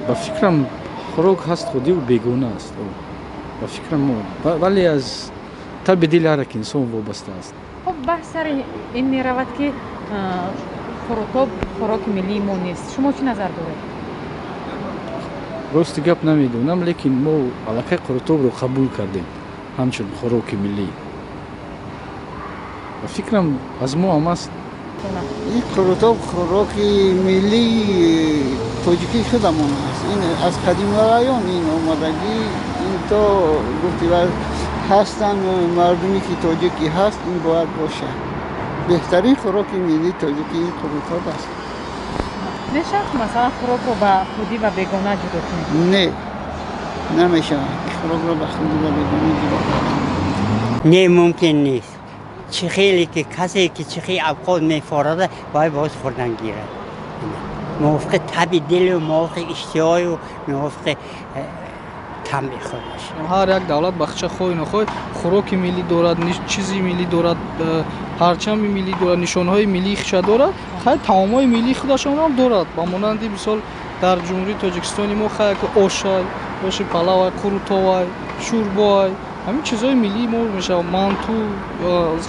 Ба фикрам хӯрок ҳаст худиву бегона аст. Ба фикрам, вале аз таби дили ҳар як инсон вобаста аст. Хуб, баҳс сари ин меравад, ки қурутоб хӯроки миллии мо нест. Шумо чӣ назар доред? Рости гап, намедонам, лекин мо аллакай қурутобро қабул кардем ҳамчун хӯроки миллӣ. Ба фикрам, аз мо ҳам аст. Ин қурутоб хӯроки миллии тоҷикии худамон аст. Ин аз қадимулайём ин омадагӣ, ин то гуфти ҳастанд мардуме ки тоҷикӣ ҳаст, ин бояд бошад. Беҳтарин хӯроки миллии тоҷикӣ ин қурутоб аст. Мешавад, масалан, хӯрокро ба худӣ ва бегона ҷудо кунем? Не, намешавад хӯрокро ба худӣ ва бегона ҷудо кард. Не, мумкин нест. Чӣ хеле ки касе ки чӣ хел авқот мефорада, вай боз хӯрдан гирад, мувофиқи таби дилу мувофиқи иштиҳою мувофиқи таъми худаш. Ҳар як давлат бахча хоҳӣ нохоҳӣ хӯроки миллӣ дорад, чизи миллӣ дорад, парчами миллӣ дорад, нишонҳои миллии худша дорад. Хай, таомҳои миллии худашонам дорад. Ба монанди мисол, дар Ҷумҳурии Тоҷикистони мо хай ошай, оши палавай, қурутовай, шӯрбоай, ҳамин чизҳои миллии мо мешавад. Манту,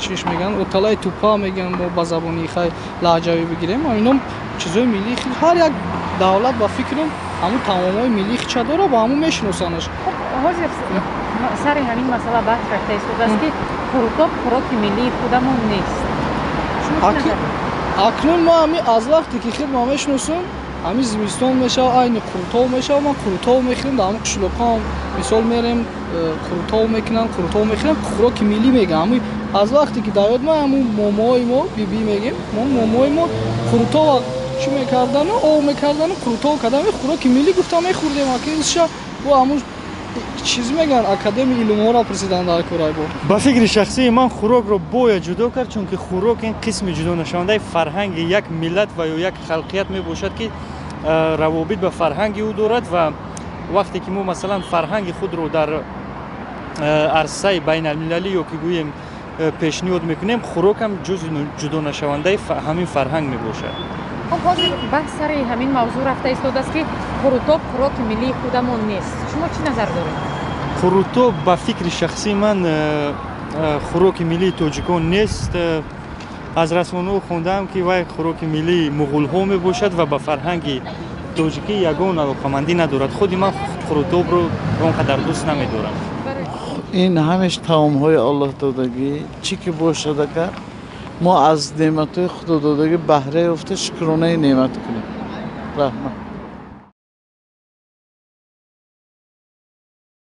чиш мегӯянд, оталаи тупа мегӯянд, мо ба забони хай лаҳҷавӣ бигирем, ино чизҳои миллии. Ҳар як давлат, ба фикрам, ҳамун таомҳои миллии худша дорад ва ҳамун мешиносанаш. Ҳозир сари ҳамин масъала баҳс рафта истодааст, ки қурутоб хӯроки миллии худамон нест. Акнун мо ҳами аз вақте ки хидма мешиносам, ҳамин зимистон мешавад, айни қурутоб мешавад, ман қурутоб мехӯрем. Дар ҳамин қишлоқҳоам мисол мерем, қурутоб мекунанд, қурутоб мехӯрем. Хӯроки миллӣ мегӯям. Ҳамин аз вақте ки дар ёд ма, ҳамун момоҳои мо, бибӣ мегем, мо момоҳои мо қурутоб чӣ мекардану об мекардану қурутоб кардан, хӯроки миллӣ гуфта мехӯрдем. Акинша бо ҳамун чиз мегӯянд, Академияи илмҳоро президент дар корай бо. Ба фикри шахсии ман, хӯрокро бояд ҷудо кард, чунки хӯрок ин қисми ҷудонашавандаи фарҳанги як миллат ва ё як халқият мебошад, ки равобит ба фарҳанги ӯ дорад. Ва вақте ки мо, масалан, фарҳанги худро дар арсаи байналмилалӣ ё ки гӯем пешниҳод мекунем, хӯрокам ҷузъи ҷудонашавандаи ҳамин фарҳанг мебошад. Хуб, ҳозир баҳс сари ҳамин мавзӯъ рафта истодааст, ки қурутоб хӯроки миллии худамон нест. Шумо чӣ назар доред? Қурутоб, ба фикри шахсии ман, хӯроки миллии тоҷикон нест. Аз расонаҳо хондаам, ки вай хӯроки миллии муғулҳо мебошад ва ба фарҳанги тоҷикӣ ягон алоқамандӣ надорад. Худи ман қурутобро он қадар дӯст намедорам. Ин ҳамеш таомҳои Аллоҳ додагӣ, чӣ ки бошад, агар мо аз неъматҳои Худо додагӣ баҳра ёфта, шукронаи неъмат кунем. Раҳмат.